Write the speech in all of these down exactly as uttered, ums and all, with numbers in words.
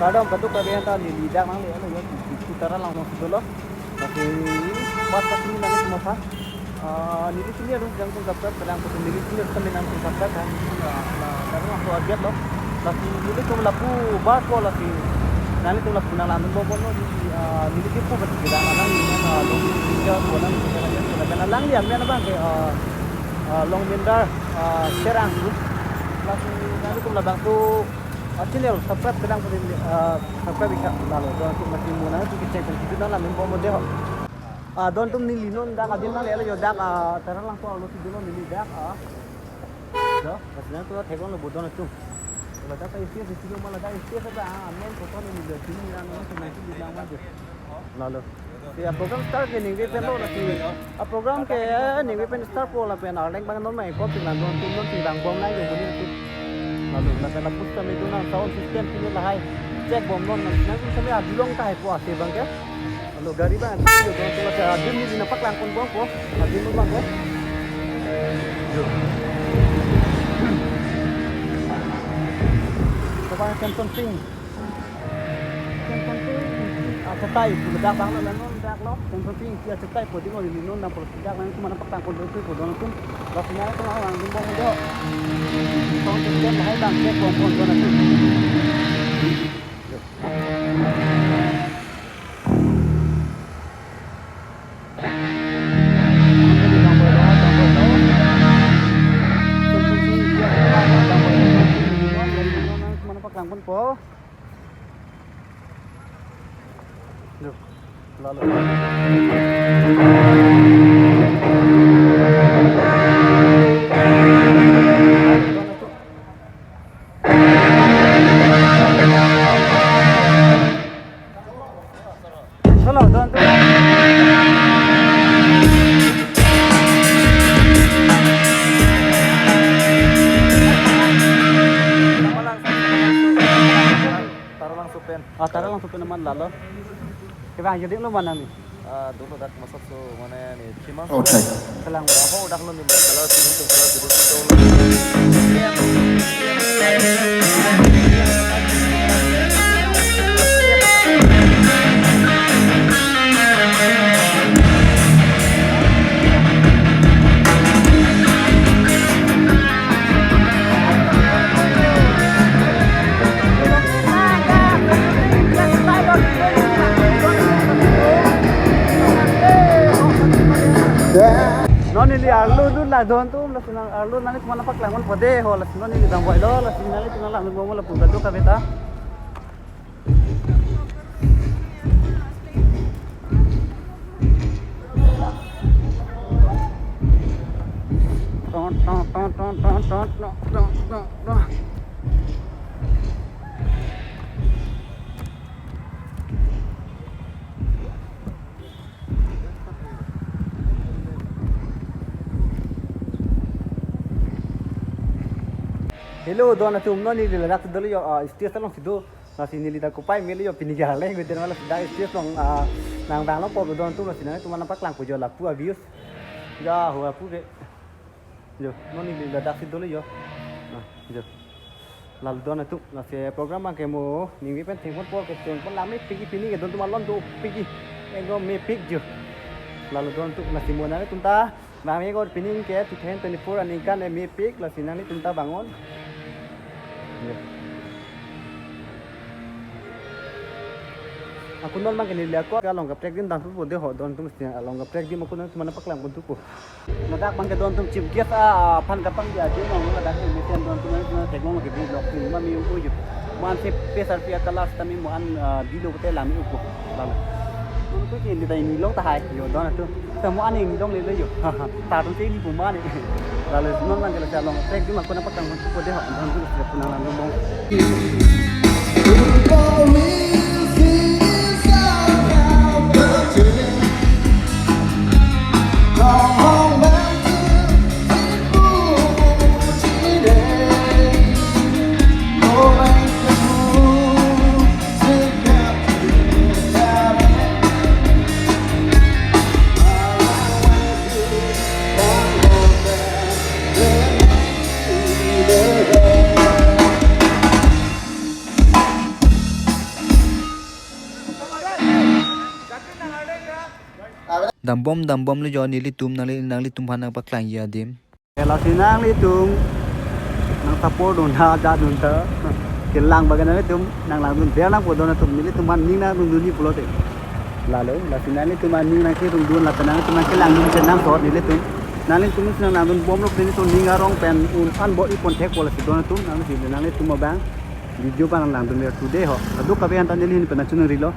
Kardom kadokave, anta neli dak nanglelo yo, Taralangso dolo. Lasi pas pas neli nangtum aphan, ah, neli chini arlo nangtum subscribe kelang pu, neli chini arlo nangtum subscribe kan, ah, ah, Taralangso abiat lo. Lasi nelitum lapu bas ko, lasi nanglitum lapu nanglang bomnon, ah, neli kipu bas kita nang, ah, long, kita ko nang, kita nang, kita nang, nanglang liam ya nang abang ke, ah, ah, Long Mindar, ah, Terang tu. Lasi nanglitum labangso, ah, channel subscribe kelang pu, ah, subscribe ikha lalo. Don atum, lasi mo nangtum kecheng pen kitu nanglang bomnon dei ho. Ah, don atum, neli non dak adim nanglelo yo, dak, ah, Taralangso arlosi dolo neli dak, ah. Yo, lasi nangtum theklonglo bo don atum. Ladak ta stage si lo, ma ladak stage ta, ah, main photo neli lo, chini nang nang nang nang nang nang. Lalo. Ya, program start ke ningve pen lo, lasi. Ah, program ke ningve pen start po lapen arleng abang non mai kop sing lang, don atum non sing lang bom nai yo boni atum. Lalo, lapen lapu sitame dun nang sound system sitame lahai check bomnon, nang sitame adulong tahai po ase abang ke. Lalo gari abang, yo, don atum, lasi adim neli nangpaklang pon bompo, adim bompo. Yo. Coba Samson Sing. Samson Sing, ah, achetai pu ladak abang lo, lanon dak lo. Samson Sing, achetai pu ding lo, neli non nang polo dak nangtum aphan nangpaklang pon dolo pu don atum. Lasi nangtum nanglang bomnon dei ho. Sound system lahai abang check bomnon don atum. Yo. Paklang ponpo. Yo, lalo. Hello, don atum. Taralangso pen. Ah, Taralangso pen amat lalo. Kevang jadi lo mana ni? Ah, dolo dak masuk so mana ni? Chimang. Okay. Kelang ho dak lo ni, kalau sini tu, kalau duduk tu. Non neli arlo dun la don atum, lasi nang arlo nanglitum aphan nangpaklang ponpo dei ho, lasi non neli damvoi lo, lasi nanglitum nanglang bomnon lapu kadokave ta. Ton, ton, ton, ton. Hello, don atum, non neli ladak dolo yo, ah, stage alongsi do. Lasi neli ta kopai melo yo, pini ke arleng beten wala sida stage along, ah, nangvang longpo don atum, lasi nangtum aphan nangpaklang po yo lapu a-views. Ya, ho lapu ke. Yo, non neli ladaksi dolo yo. Ah, yo. Lalo don atum, lasi program abang ke mo ningve pen thengpon apor ke thengpon lang mepik pini ke, don atum alon dopik. Ekdom mepik yo. Lalo don atum, lasi mo nangtum ta vang mego pini ke two thousand twenty-four aningkan ke mepik, lasi nanglitum ta vangnon. Yo. Ako non abang ke neli ako along kaprek adim dam thupo dei ho don atum, si along kaprek adim ako nangtum aphan nangpaklang pon thupo. Ladak abang ke don atum chief guest a, aphan kapangdi adim along ladak ke mesen don atum nang theklong ke vlog tu ma mi upo yo. Mo-an si pesar pia kalas tami mo-an, ah, bilo kete lami upo. Lalo. Nontu ke neli ta ingni long tahai yo don atum. Ta mo-an ingni longlelo yo. Tatum ke ingni pu ma ni. Lalo non abang ke lasi along kaprek adim ako nangpaklang pon thupo dei ho don atum, lasi pu nanglang bomnon. Dambom dambom le jo nelitum nangli nanglitum aphan nangpaklangji adim. Lasi nanglitum nang support dun ha, ja dun ta. Kelang bagan nanglitum nanglangdun ber nangpo don atum, nelitum aphan ning nangdun dunji pulote. Lalo, lasi nanglitum aphan ning nangkerung dun, lapen nanglitum nangkelangdun pen nangsot nelitum. Nanglitum si nanglangdun bomlo pen nelitum ning arong pen un-an bor-i pon thekpo, lasi don atum nangsi nanglitum abang video aphan nanglangdun ber today ho. Kadokave anta neli ahin pen nangchoningri lo.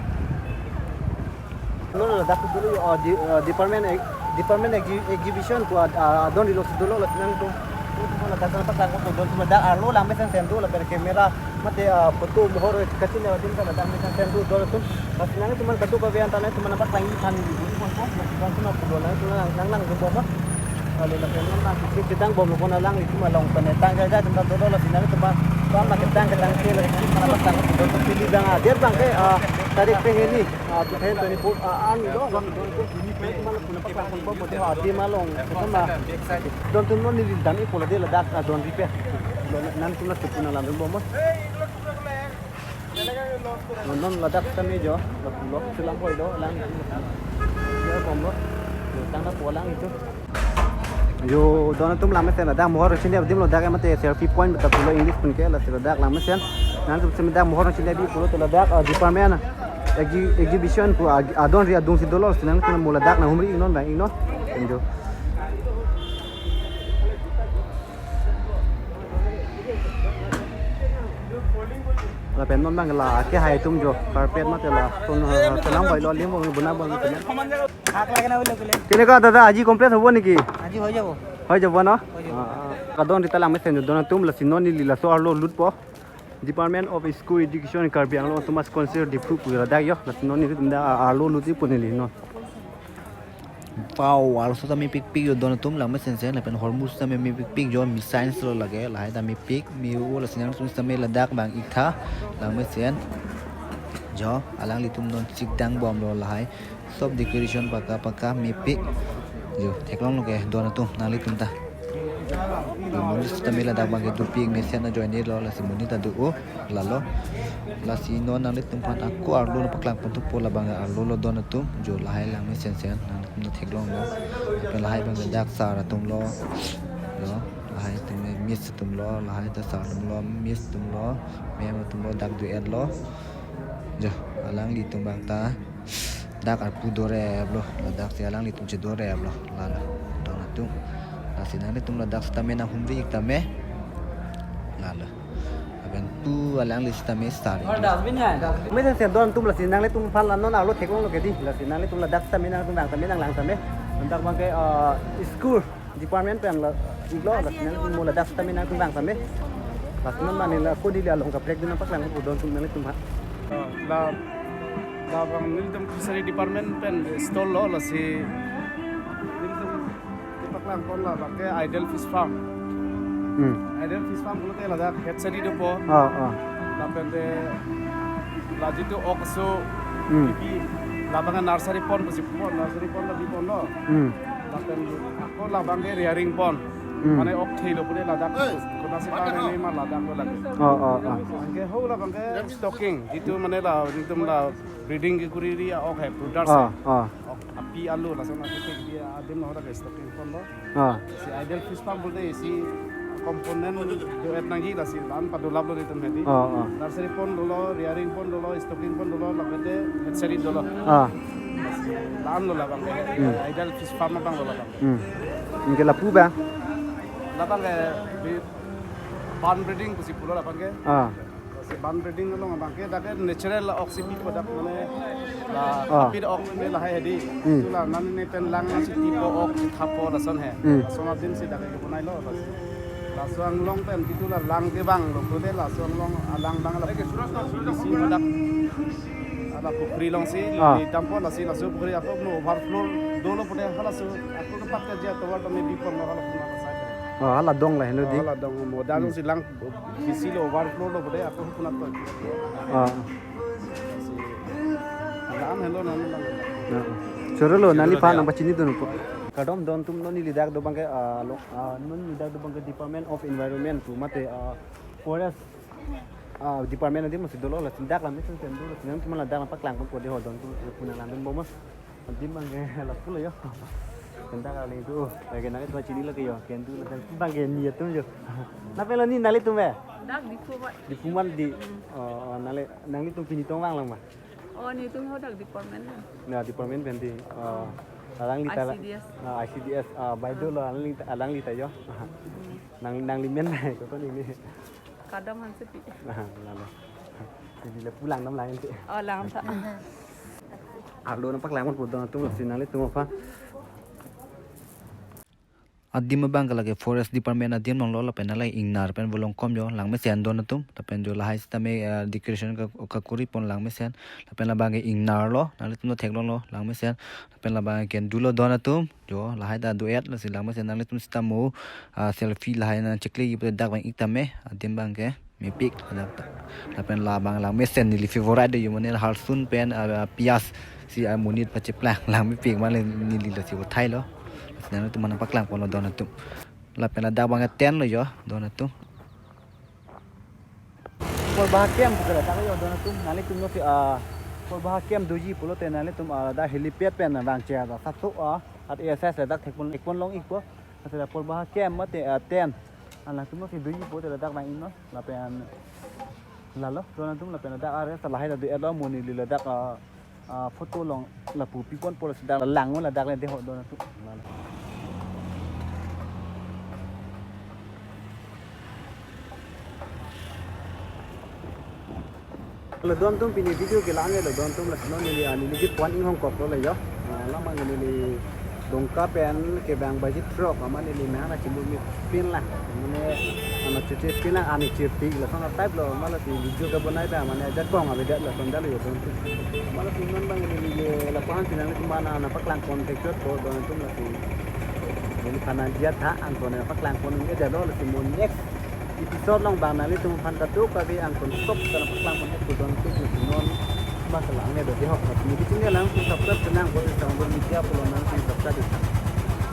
Lo ladak kedo lo, uh, di, uh, department ex-, department exhi-, exhibition pu ad-, uh, adon rilo si dolo, ladak nangtum, nangtum ladak nangpaklangpo, don atum ladak arlo langmesen sen do, lapen camera mate, uh, photo mohor kachini adim ta ladak mesen sen do don atum. Lasi nangtum aphan kadokave anta nangtum aphan nangpaklangji aphan neli buri ponpo, don atum aphan pulo nangtum nang, nang, nang do bom. Lalu lapen nang nang kisi kedang bomlo pon alanglitum along pen etang jaja atum ta dolo, lasi nangtum aphan, aphan kedang kedang ke lagi atum aphan nangpaklangpo, don atum pili bang, ah, der bang ke, ah, tarik pehini. Ah, two thousand twenty-four, ah, an do, don, don, don, nelitum aphan nangpaklangponpo, ah, adim along, kosonma, don atum non neli dam-i pulo de ladak, ah, don repair. Nangtum nangtum aphan nanglang bomnon. Non, non ladak setame jo, lapu lo, selam poi do, lang, ya, bomlo. Tangda po alanglitum. Jo, don atum langmesen ladak mohor chini adim lo, ladak mate selfie point ta pulo English pen ke, lasi ladak langmesen. Nangtum setame dak mohor chini abi pulote ladak, ah, department exhi-, exhibition pu ag-, adon ri adung si dolo, lasi nangtum mo ladak nanghumri iknon bang iknon. Enjo. Lapen non bang la kehai atum jo, carpet mate la, ton, ah, selam poi lo, lim bong buna bong. কেনেকুৱা দাদা, আজি কমপ্লিট হ'ব নেকি? আজি হৈ যাব। হৈ যাব ন? হৈ যাব। অ, অ। Kadon rita langmesen jo don atum, lasi non neli laso arlo lutpo. Department of School Education Karbi Anglong Autonomous Council Diphu pu ladak jo. Lasi non nelitum dak arlo lutji pu neli non. Wow, arloso ta mepikpik jo don atum, langmesen sen, lapen hormu ta me mepikpik jo, mi science lo lake, lahai ta mepik, me-o, lasi nangtum setame ladak bang-iktha, langmesen. Jo, alanglitum non chikdang bomlo lahai. Sob decoration paka paka mepik. Jo, theklonglo ke don atum nanglitum ta. Jo, monit setame ladak bang ke dopik mesen ajoine lo, lasi monit ta do-o, lalo. Lasi non nanglitum aphan ako arlo nangpaklangpon thupo, labang arlo lo don atum. Jo, lahai langmesen sen, nanglitum ta theklonglo. Lapen lahai bang ke dak sir atum lo. Jo, lahai atum miss atum lo, lahai ta sir atum lo, miss atum lo, ma'am atum lo, dak do-et lo. Jo, alanglitum bang ta dak arpu dorep lo, ladak si alanglitum chedorep lo, lalo, don atum. Lasi nanglitum ladak setame nanghumri ik tame, lalo. Lapen tu alangli setame sari. और डस्टबिन है, dustbin. Mesen sen don atum, lasi nanglitum aphan la non arlo theklonglo ke di, lasi nanglitum ladak setame nangtum bang tame nanglang tame. Dak bang ke, ah, school department pen la, iklo, lasi nangtum mo ladak setame nangtum bang tame. Lasi non mane la kodi le along kaprek dun nangpaklangpo don atum nanglitum aphan. La, labang nelitum fishery department pen stall lo, lasi nelitum paklangpon labang ke Ideal Fish Farm. Hmm. Ideal Fish Farm pulote ladak hatchery dopo. Ah, ah. Lapen te la jitu ok aso, hmm, kipi, labang nursery pond pusi pon, nursery pond la biponlo. Hmm. Lapen ako labang ke rearing pond. Hmm. Mane ok thelo pule ladak. Kona se kane ma ladak lo lake. Oh, oh, oh. Anke ho labang ke stocking, jitu mane la, jitu la breeding ke kuriri ok hai, brooders hai. Ah, ah. Ok, api alu lason api tek dia adim lo lake stocking pond lo. Ah. Si Ideal Fish Farm pulote si component do-et nangji, lasi la-an padolaplo nelitum hedi. Ah, ah. Nursery pond dolo, rearing pond dolo, stocking pond dolo, lapen te hatchery dolo. Ah. Lasi la-an lo labang ke. Hmm. Ideal Fish Farm abang lo labang. Hmm. Anke lapu bang? Labang ke bi-, barn breeding pusi pulo labang ke. Ah. Si barn breeding along abang ke dak ke natural ok si pipo dak mane la, ah, kapit ok me lahai hedi. Hmm. Itu la nani ne pen lang si pipo ok thapo lason he. Hmm. Lason adim si dak ke bonai lo, lasi laso anglong pen itu la lang ke bang lo, kode laso anglong alang bang la bisi hadak, ala pukhri along si, ah, dampo, lasi laso pukhri ako no overflow dolo pode halaso ako ke pat ke jia tovar tame bipon lo halaso na sa. Oh, hala dong la heno di. Oh, hala dong mo, dak, hmm, si lang bisi lo, overflow lo pode ako hukunat to. Ah. Lasi, alam helo nan lang. Nah. Choro lo, neli pa nangpachini dun ko. Kardom don atum, non neli dak do bang ke, ah, lo, ah, non neli dak do bang ke Department of Environment pu mate, ah, Forest, ah, Department adim si dolo, lasi dak la mesen sen do, lasi nangtum la dak la paklangpon ko de ho don atum, pu nanglang dun bomnon. Adim abang ke lapulo yo. Pen dak kali itu, lake nanglitum chinilo ke yo, ke Endu lapen abang ke ni atum yo. Nangpelo ni nanglitum eh? Dak Diphu mat. Diphu mat di. Hmm. Oh, oh, nangli, nanglitum pini tong vanglo ma? Oh, nelitum hadak department lo. Na, department pen di. Oh, alangli ta. I C D S. Ah, I C D S, ah, baideo lo, alangli ta, alangli ta yo. Hmm. Nang, nangli men na, ko ni ni. Kadam Hansepi. Ah, lalo. Jadi le pu langdam lang ente. Oh, langdam tha. Arlo nangpaklangpon pu don atum, lasi nanglitum aphan. Adim abang ke lake forest department adim along lo, lapen la ingnar pen volongkom yo, langmesen don atum, lapen jo lahai sitame, eh, decoration ka, kakoripon langmesen, lapen labang ke ingnar lo, nanglitum theklonglo, langmesen, lapen labang ke Endu lo don atum, jo lahai ta do-et, lasi langmesen nanglitum sitame, ah, selfie lahai nangchekle ji pu dak abang ik tame, adim abang ke mepik, ladak ta. Lapen labang langmesen neli favorite yo mane harsun pen, ah, pias si, ah, monit pacheplang lang mepik mane neli lasi uthai lo. Lasi nanglitum aphan nangpaklangponlo don atum. Lapen ladak abang ke tent lo yo don atum. Porbaha camp pu ke ladak yo don atum, nanglitum lo si, ah, Porbaha camp doji pulote nanglitum, ah, dak helipad pen vangche dak satso, ah, at A S S ladak thekpon, thekpon long ikpo. Ante dak Porbaha camp mate, ah, tent. Alangtum lo si doji pulote ladak vang iknon. Lapen lalo don atum, lapen ladak arest lahai ta do-et lo, mo neli ladak, ah, ah, photo along lapu piponpo, lasi dak langnon, ladak le dei ho don atum. Lalo. Lalo don atum, pini video ke la-an lo don atum, lasi non neli, ah, neli ji puan inghong kok lo le yo. Ah, labang neli Dongka pen kevang baji throk amat neli mehana chimur mepin lang. Mane amat chirti pin lang, ani chirti lason type lo, amat lasi video kebonai ta mane ajakong avedet lason dak lo yo don atum. Amat lasi non abang neli le lapu-an si nanglitum aphan nangpaklangpon thekchotpo don atum, lasi neliphan nangji-at tha, anton nangpaklangpon un-edet lo, lasi mo next episode along abang nanglitum aphan kadokave anton sok ta nangpaklangpon-et pu don atum, lasi non abang ke la-an lo dei ho. Lasi neli channel along subscribe nang, bo Isang Bor Media pulo nangtum subscribe tha.